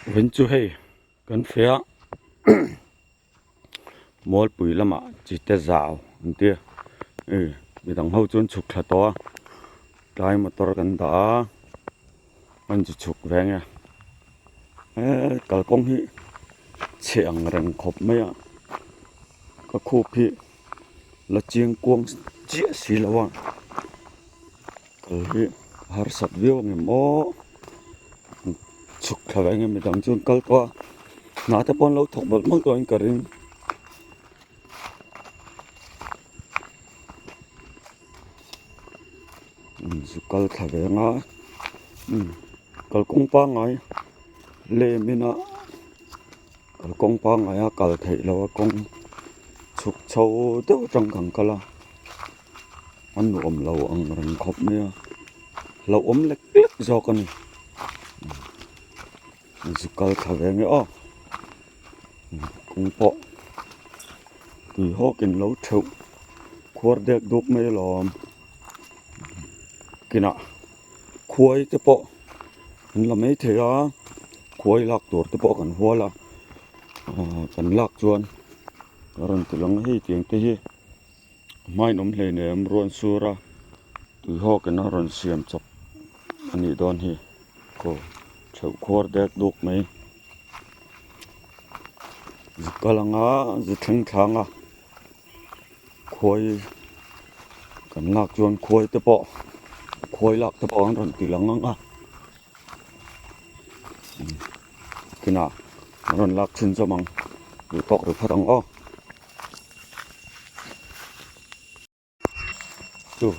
Vawin chu hei kan feh a Mualpui lamah chite zau an tia ih midang ho chu an chhuk thla tawh a tlai motor kan dah a an chi chhuk ve ang e eee kalkawng hi chhe ang reng khawp mai a ka khup hi la chiang kuang chiah si lo a kal hi a harsat viau ang em aw chhuk thla ve ang em midang chu an kal tawh a hna te pawh an lo thawk mawlh mawlh tawh in ka ring. Zu kal thla ve ang a kalkawng pangngai lem in a kalkawng pangngai a kal theih loh a kawng chhuk chho deuh atang kan kal a a nuam lo ang reng khawp mai a hlauhawm lek lek zawk a ni zu kal thla ve nge aw kawng pawh tui hawkin lo theuh khuar dek duk mai alawm kinah khuai te pawh an la mai thei a khuai lak tur te pawh kan hual a ahh kan lak chuan a rawn ti lang a hei tiang te hi hmain awm hleinem ruan sur a tui hawkin a rawn siam chawp a nih dawn hi aw theuh khuar dek duk mai zu kal anga zu thleng thlang a khuai kan lak chuan khuai te pawh khuai lak te pawh an rawn ti lang ang a kinah an rawn lak chhun zawm ang duh tawk ri phawt ang aw. Chu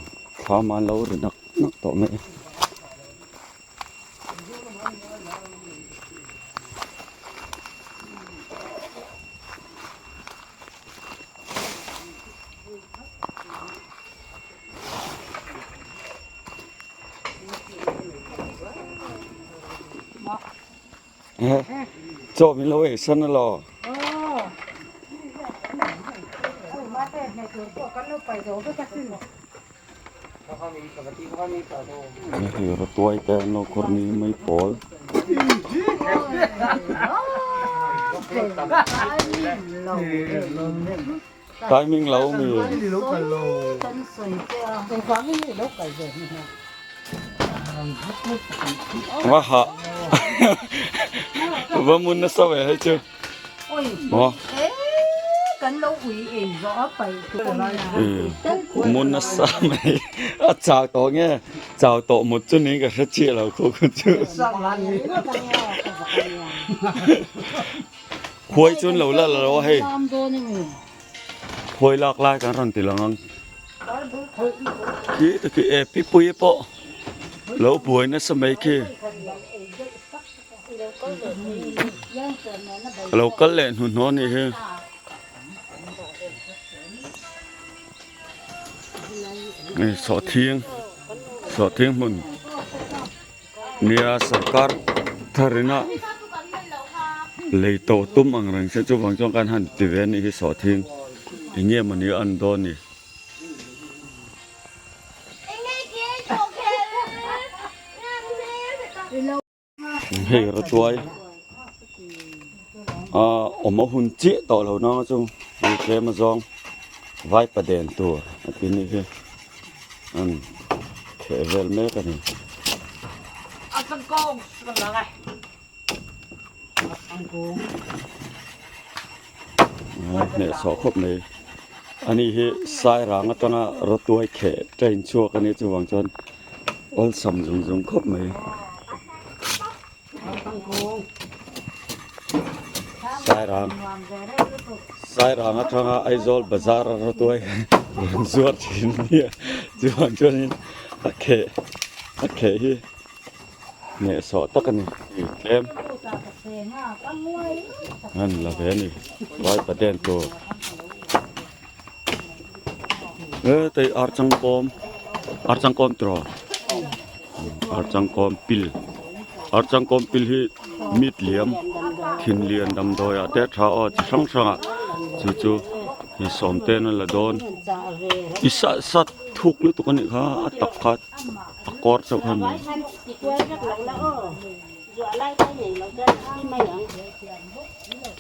thlam an lo ri nak nak tawh mai a. Chaw min lo ei san alo. Hei rawtuai te an lo khawrh ni mai pawl. Timing lo mi. Va hah va mun nasa ve hei chu maw mun nasa mai a chau tawh nge chau tawh mut chu niin ka hre chiah lo khaw kha chu khuai chuan lo la la lo a hei khuai lak lai kan rawn ti lang ang. Khi te khi e pi pui pawh lo buai nasa mai khi a lo kal leh hnuhnawh a nih hi. Hei sawhthing sawhthing hmun nia sarkar thar ina lei tawh tum ang reng se chuvang chuan kan han ti ve a nih hi sawhthing eng nge mawni a an dawn ni. Hei rawtuai a awm a hun chiah tawh lo nang chu hei tlem a zawng vaipa den tur a ti nih hi an kheh vel mek a ni. Hnehsawh khawp mai ani hi sairang atanga rawtuai kheh train chhuak a nih chuvang chuan awlsam zung zung khawp mai. Sairang sairang atanga Aizawl bazar a rawtuai rawn zuar thin a nia chuvang chuanin a kheh a kheh hi Hnehsawh tak a ni tih tlem an la ve a ni vai paten tur e tei ar changkawm ar changkawm tiraw ar changkawm pil ar changkawm pil hi mit liam thin lian damdawi ah te a tha aw chi hrang hrang ah chu chu hi sawm ten a la dawn i sat sat thuk lutuk a nih kha a tak kha. A kawr chauh kha ni.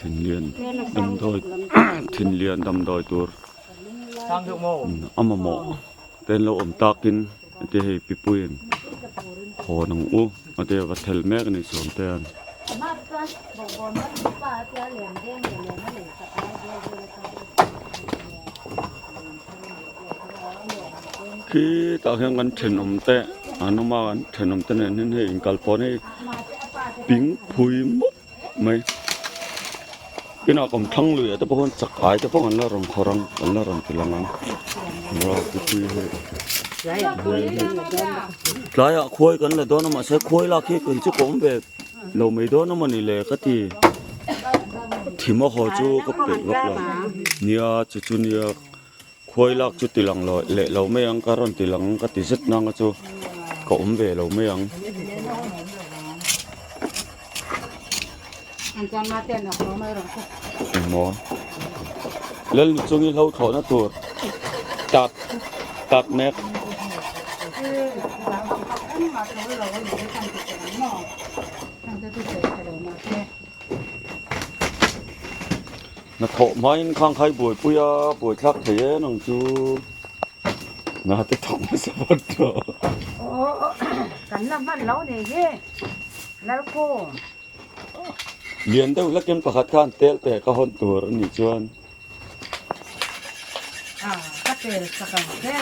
Thinlian damdawi thinlian damdawi tur a mamawh te an lo awm takin heti hei pipuiin hawn ang u a tia va thelh mek a ni sawmte an. Khitah khian kan thenawm te an awm a kan thenawm te nen hian hei inkal pawh hi ping phui mup mai kinah kawm thlang lui ah te pawh khuan chak ai te pawh an la rawn khawrh ang an la rawn ti lang ang tlaiah khuai kan la dawn a mahse khuai lak hi kei chu ka awm ve lo mai dawn a mawni le ka ti thim a haw chu ka peih vak lo nia chu chu nia. Khuai lak chu ti lang lo leh lo mai ang ka rawn ti lang ka ti zet nang a chu ka awm ve lo mai ang. Engmaw Lalnu chungi hlo thlawhna tur tat tat mek. Hnathawh hmain khang khai buaipui a, buai thlak thei e nang chu hna te thawk hmasa phawt tawh. Aw kan la hman lo nei hi Lalkhu. Lian deuh hlakin pakhat khan tel teh ka hawn tur a nih chuan. A ka tel sak ang che.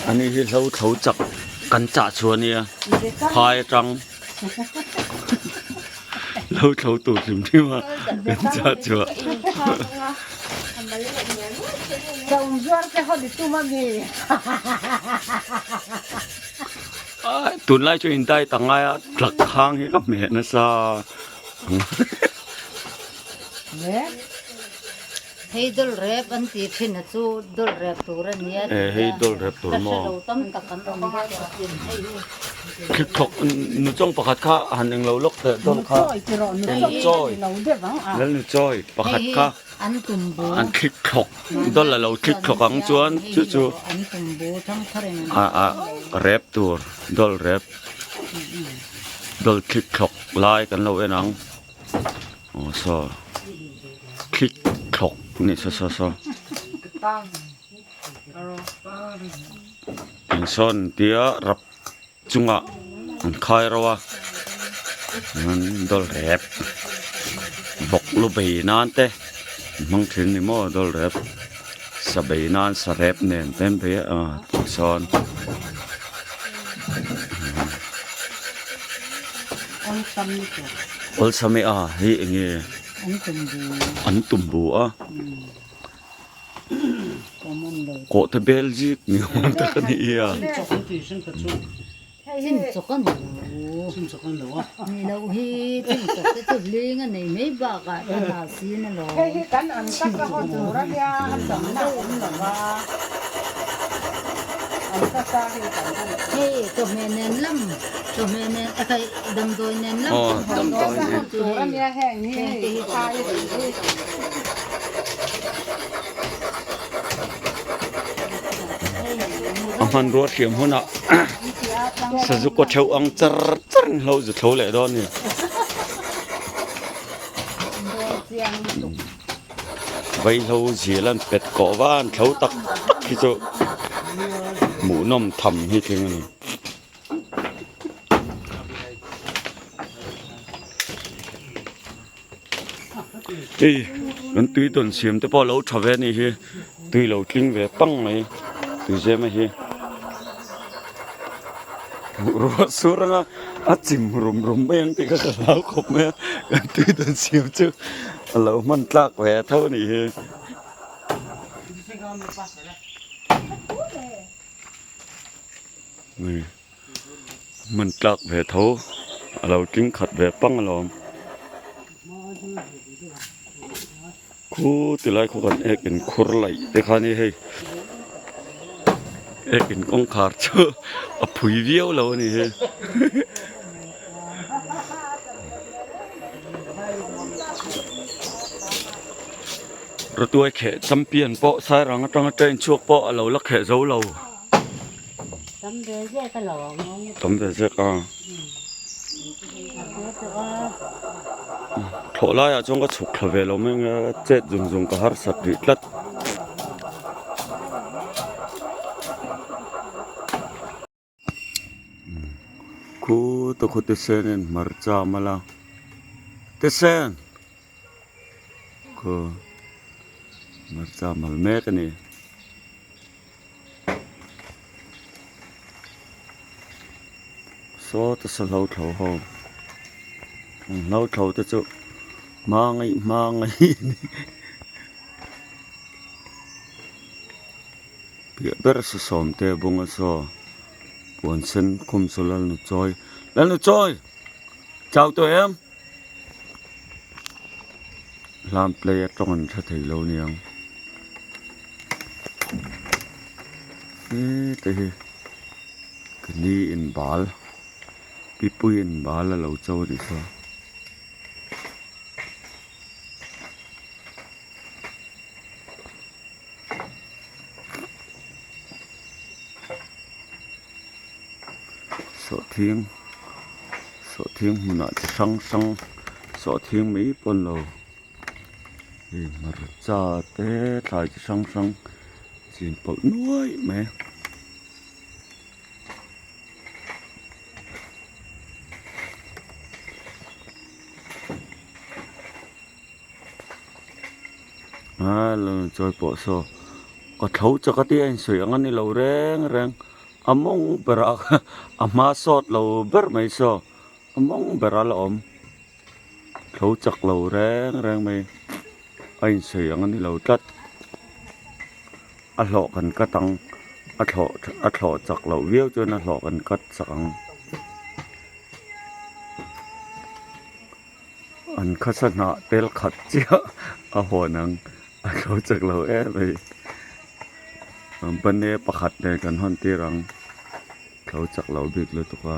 Ani hi hlo tho chak kan chah chhuah a nia phai atang. Lo thlo tur hlim hlim a kan chah chhuah. Tunlai chu in diet a ngai a tlak khang hi ka hmeh nasa. Hei dawlh rep an tih thin a chu dawlh rep tur a nia E hei dawlh rep tur maw? Ka hrelo tam tak an awm bawk a tin hei hi. Thlikthawk nu chawng pakhat kha han englo lawk teh dawlh kha. Nu chawi lal nu chawi pakhat kha an tum bu an thlikthawk dawlh a lo thlikthawk ang chuan chu chu an tum bu thangthar in a a rep tur dawlh rep dawlh thlikthawk lai kan lo en ang. Aw saw thlik thlawk a ni saw saw saw tin sawn tia rap chungah an khai ro a an dawl rep vawk lu bei nan te an hmang thin a ni maw dawl rep sa bei nan sa rep nen te an bei a tih sawn. Awlsam e a hei eng nge an tum bu a kawh te bel zip ni awm tak a ni hi a. Aw damdawi nen. A hmanrua hriam hunah sazu kaw theuh ang char char in hlo zu thlo leh dawn a ni. Vaihlo zial an pet kawh va an thlo tak tak hi chu hmuhnawm tham hi tling a ni. Hei kan tui dawn siam te pawh a lo tha ve a nih hi tui lo tling ve pang mai tui zem a hi ruah sur anga a chim rum rum mai ang tih kha ka hlau khawp mai a kan tui dawn siam chu a lo hman tlak ve tho a nih hi. Hman tlak ve tho a lo tling khat ve pang alawm khu tilai khaw kan ek in khur laih te kha ni hei ek in kawngkhar chu a phui viau lo a ni hi. Rawtuai kheh champion pawh sairang atanga train chhuak pawh a lo la kheh zo lo. Tam ve zek a lo ang. Tam ve zek a. Thlawh laiah chuan ka chhuk thla ve lo mai ang a, chet zung zung ka harsat rih tlat. Khuta khaw te sen in hmarcha a mal a te sen khaw hmarcha a mal mek a ni. Sawta sa hlo thlo ho an hlo thlo te chu hmangaih hmangaih a ni. Piah ber sa sawm te bung a saw puan sen khum saw lalnu chawi lalnu chawi chau tawh em hlam play atang an hre thei lo niang hete hi ka ni in bal pi pui in bal a lo cho a nih saw. Sawhthing sawhthing hmunah chi hrang hrang sawhthing mai pawn lo hei hmarcha te thlai chi hrang hrang chin pawlh nuai mai. A lo chawi pawh saw ka tho chak a tia insawi ang a ni lo reng reng a mawng berah a hma sawt lo ber mai saw a mawng berah la awm tho chak lo reng reng mai a insawi ang a ni lo tlat a hlawh kan cut ang a thlawh a thlawh chak loh viau chuan a hlawh kan cut sak ang. An khasa hnah tel khat chiah a hawn ang a tho chak lo em mai bane pakhat nen kan hawn tir ang tho chak lo bik lutuk a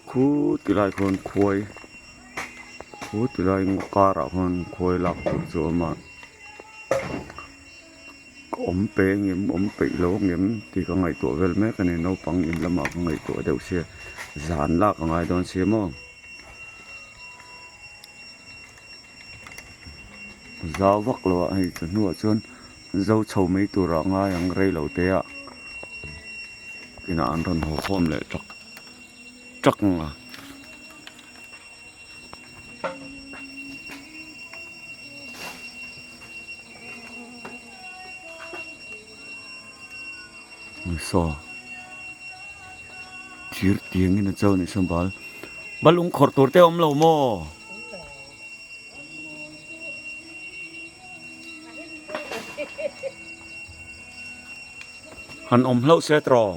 khu ti lai khawn khuai khu ti lai ngaw karah khawn khuai lak tur chu a awm a. Ka awm pe ngem awm peih lo ngem tih ka ngaihtuah vel mek a ni naupang in lamah ka ngaihtuah deuh sia zan lak a ngai dawn sia maw zau vak lo ah hei chu hnuah chuan zo chho mai tur ah ngai ang rei lo te ah inah an rawn haw khawm leh tak tak ang a. Saw thir tiang in a cho ni sawn bal balung khawrh tur te a awm lo maw? Han awm hlauh se tawh.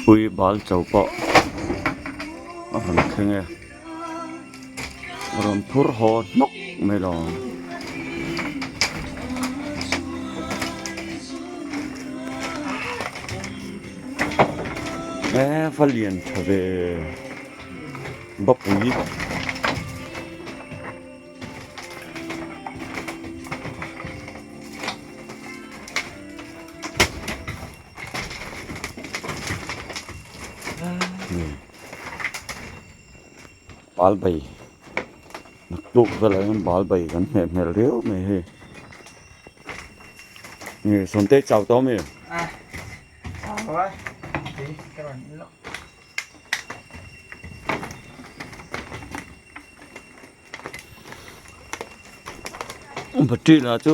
Pui bal cho pawh a rawn thleng e a rawn phur haw hnawk mai lo ang. E va lian tha ve bapui. Bal bai naktuk velah hian bal bai kan hmeh hmel riau mai hei nge sawmte chau tawh ami? Battery lah chu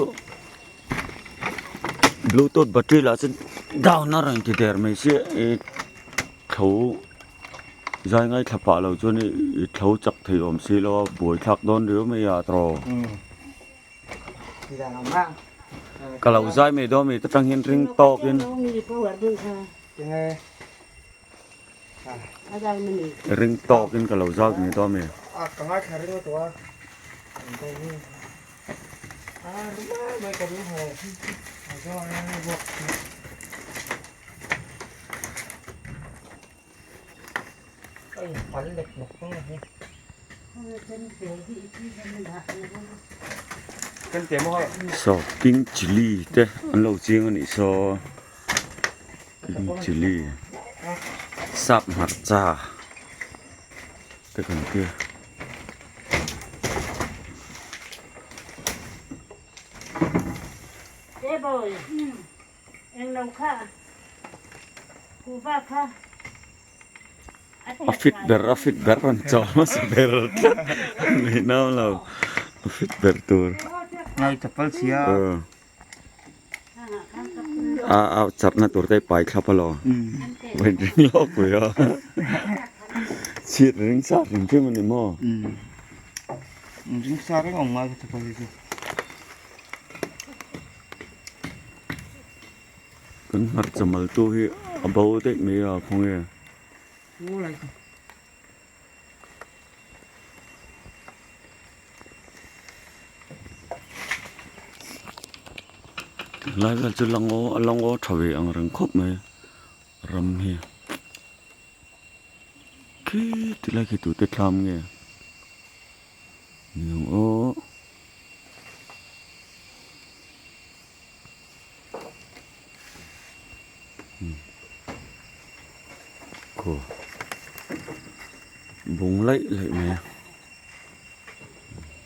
bluetooth battery lah chu down a rawn ti der mai sia ih tho zai ngaithla pah lo chuan ih tho chak thei awm si lo a buai thlak dawn riau mai a tawh. Ka lo zai mai dawn mi te tang hian ring tawk in. Ring tawk in ka lo zau ni dawn mi. Saw king chilli te an lo chiang a nih saw king chilli sap hmarcha te kan tia. A fit ber a fit ber rawn chaw hmasa ber tlat mai nau lo a fit ber tur a a chakna tur te pai thlap alawm vawi ring lawk pui a chhit ring sa hrim hrim a ni maw. Kan hmarcha maltu hi a bo daih mai a khawnge. Lai vel chu lango a lango tha ve ang reng khawp mai ram hi khi ti lai khi tute thlam nge ni ang aw. Khaw bung laih laih mai a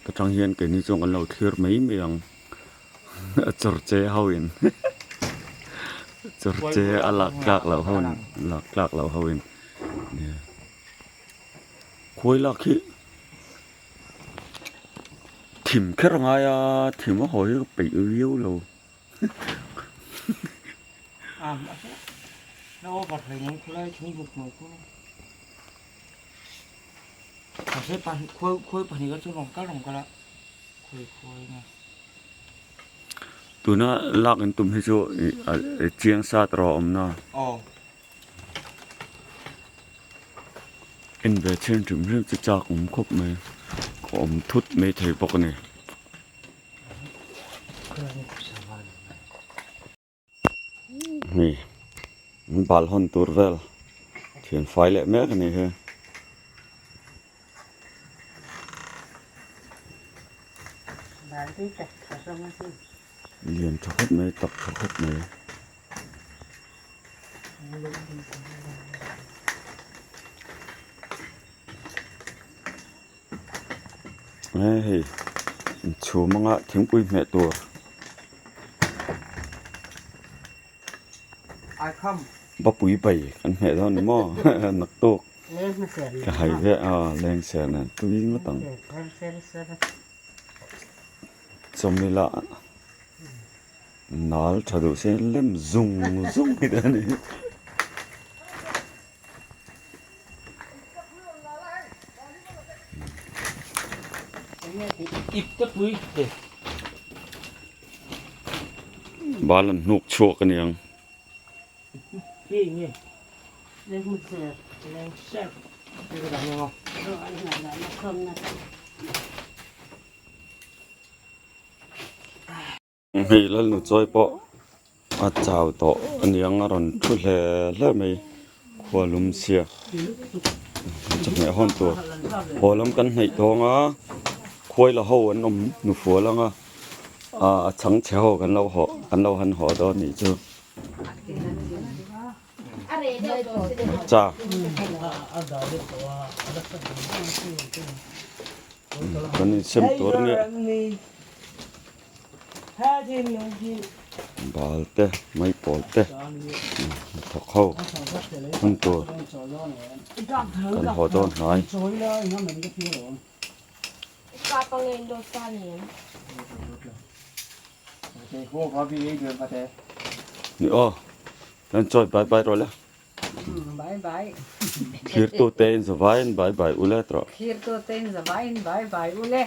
ta tang hian keini chuan kan lo thlir mai mai ang a chawr che ho in chawr che a lak tlak loh ho in lak tlak loh ho in khuai lak hi. Thim kher a ngai a, thim a haw hi ka peih viau lo. Tuna lak in tum hi chu chiang sa tawh a awm na. En ve chhen hrim hrim chu chak awm khawp mai ka awm thut mai thei bawk a ni. Hei an bal hawn tur vel thian fai leh mek a ni hi. Lian tha khawp mai tak tha khawp mai. Hei chhum anga thingpui hmeh tur bapui bai kan hmeh dawn ni maw naktuk ka hai ve a leng ser nen tui ngawt ang chawmila. Nal tha duh se lem zung zung hi te a ni. Bal an hnuk chhuak a niang. Hei lalnu chawi pawh a chau tawh a niang a rawn thu hle hle mai khua lum sia chawhmeh hawn tur haw lam kan hnaih tawng a khuai la ho an awm hnufual ang a ah a chhang chhe ho kan lo haw kan lo han haw dawn nih chu cha kan insem tur a nia. Bal te mai pawl te thawk ho hun tur kan haw dawn hnai. Ni aw kan chawi bai bai rawh le. Bai bai. Thirtu te in zavai in bai bai ule tawh. Thirtu te in zavai in bai bai ule.